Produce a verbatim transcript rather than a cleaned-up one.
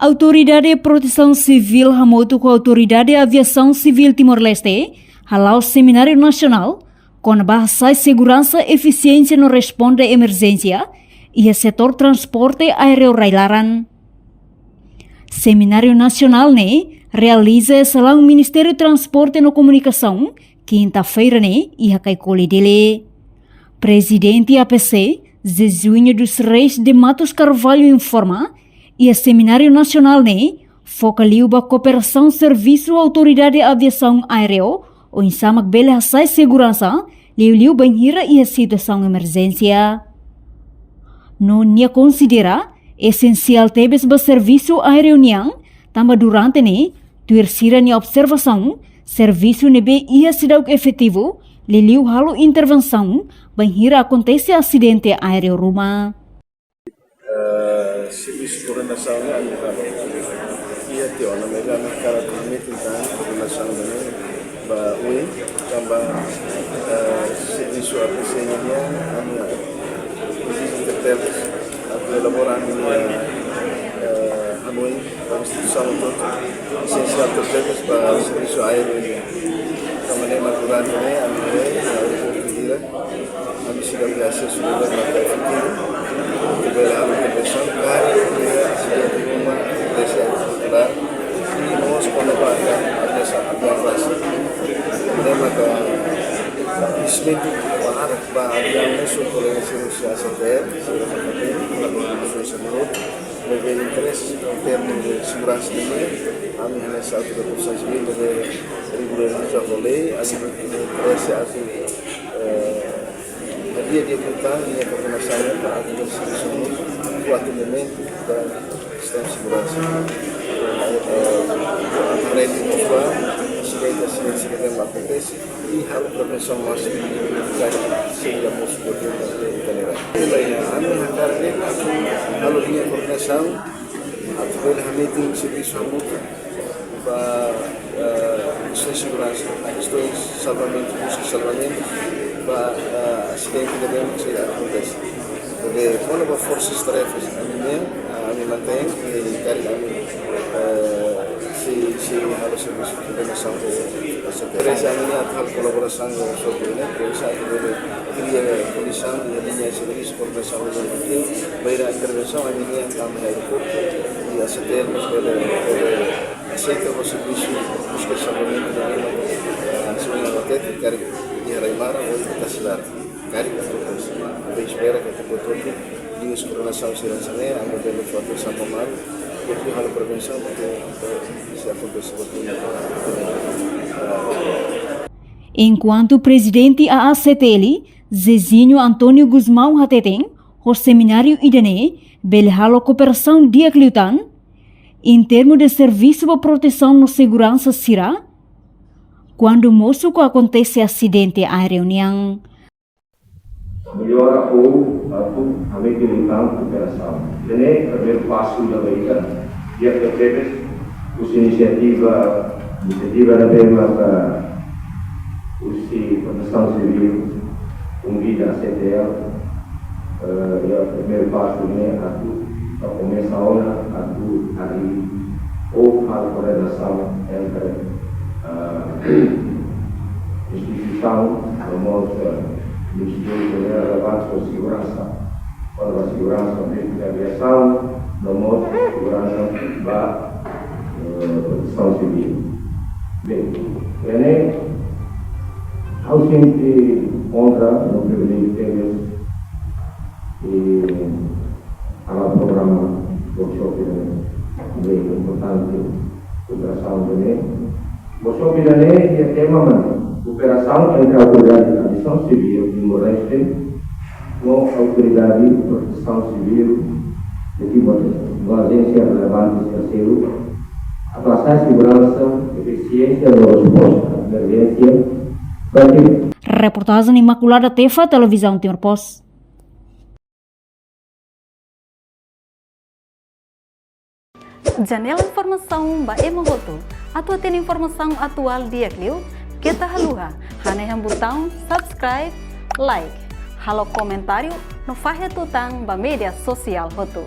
Autoridade Protesaun Sivíl hamutuk ho Autoridade Aviasaun Sivíl Timor-Leste hala'o semináriu nasionál kona-ba hasa'e seguransa, efisiénsia no responde emerjénsia iha setór transporte aéreu rai-laran. Semináriu nasionál ne'e realiza iha salaun Ministériu Transporte no Komunikasaun, kinta-feira ne'e, iha Caicoli, Dili. Prezidente A P C, Zezinho dos Reis de Matos Carvalho informa, iha semináriu nasionál ne'e foka liu ba kooperasaun servisu Autoridade Aviasaun Aéreu, oinsá mak bele hasa'e seguransa, liuliu bainhira iha situasaun emerjénsia. No nia konsidera esensiál tebes ba servisu aéreu nian, tanba durante ne'e, tuir sira-nia observasaun, servisu ne'ebé iha seidauk efetivu, liuliu halo intervensaun bainhira akontese asidente aéreu ruma. Eh, servisu koordenasaun ne'e ami halo. Iha tiha ona, maibé ami hakarak atu metin tan koordenasaun ne'e ba oin, tanba, eh, servisu A P C nian, ami ezijen tebes atu elabora ami-nia, eh, hanoin ba instituisaun hotu, esensiál tebes ba servisu aéreu nian. Tanba ne'e mak durante ne'e ami, eh, aeroportu hira, ami seidauk iha asesu ne'ebé mak efetivu, atu bele halo intervensaun, karik iha asidente ruma akontese iha aeroportu laran, i mós kona-ba aviasaun, aviasaun rasik. Ne'e maka, ah, instrumentu para ba aviasaun ne'e só kolega servisu A C T L, sira maka tem, para koordenasaun ne'e, maibé interese em termos de seguransa nian, ami hanesan Autoridade Protesaun Sivíl deve rigoroza ho lei, ami interese atu, eh, dia-dia kita, nia koordenasaun para atu servisu no kuandu momentu ba kestaun seguransa. Eh, eh, atu haree liu mós ba asidente, asidente, asidente ne'ebé akontese, i halo prevensaun másima, karik sira mós bele iha. Ami hakarak ne'e atu halo liña koordenasaun, atu bele hametin servisu hamutuk ba, eh, kestaun seguransa, kestaun salvamentu, buska salvamentu, ba, eh, asidente ne'ebé mak sei akontese. Maibé kona-ba forsa-tarefas, ami-nian, eh, ami mantein, i karik ami, eh, sei, sei halo servisu koordenasaun ho A C T L. Ami-nian atu halo kolaborasaun ho sorte ne'e, para atu bele kria kondisaun iha liña servisu koordenasaun ho sorte, bainhira intervensaun ami-nian tama iha aeroportu, i A C T L mós bele, bele aseita ba servisu buska salvamentu ne'ebé, eh, asaun ne'e hatete, karik iha rai-maran ou iha tasi laran. Karik akontese, ami espera katak buat hotu, liña koordenasaun sira hanesan ne'e, ami bele fó atensaun ba malu, atu halo prevensaun, atu, atu sei akontese buat hotu. Enkuantu Prezidente A A C T L, Zezinho António Gusmão hateten, ho semináriu ida-ne'e bele halo kooperasaun di'ak liután, em termos de servisu ba protesaun no seguransa sira, kuandu mosu ka akontese asidente aéreu nian. Mellora ou atu hametin liután kooperasaun. Ida-ne'e primeiru pasu ida ba ita, di'ak tebes, husi inisiativa, inisiativa ne'ebé maka husi Protesaun Sivíl konvida A C T L, eh, iha primeiru pasu ne'e atu, atu komesa ona atu harii ou halo koordenasaun entre, eh, instituisaun, no mós, eh, instituisaun relevante ba seguransa, kona-ba seguransa ba aviasaun, no mós seguransa ba, eh, Protesaun Sivíl. Bem, ne'e, ha'u sente onra no priviléjiu tebes, eh, halo programa workshop ida-ne'e, importante kooperasaun ida-ne'e. Workshop ida-ne'e iha tema mak kooperasaun entre Autoridade Aviasaun Sivíl Timor-Leste no Autoridade Protesaun Sivíl de Timor-Leste, no ajénsia relevante sira seluk, atu hasa'e seguransa, efisiénsia no resposta emerjénsia ba Timor. Reportajen Imaculada Tefa, Televizaun Timor Post. Janela informasaun ba ema hotu. Atu hatene informasaun atuál di'ak liu, keta haluha hanehan butaun subscribe, like, halo komentáriu no fahe tutan ba média sosiál hotu.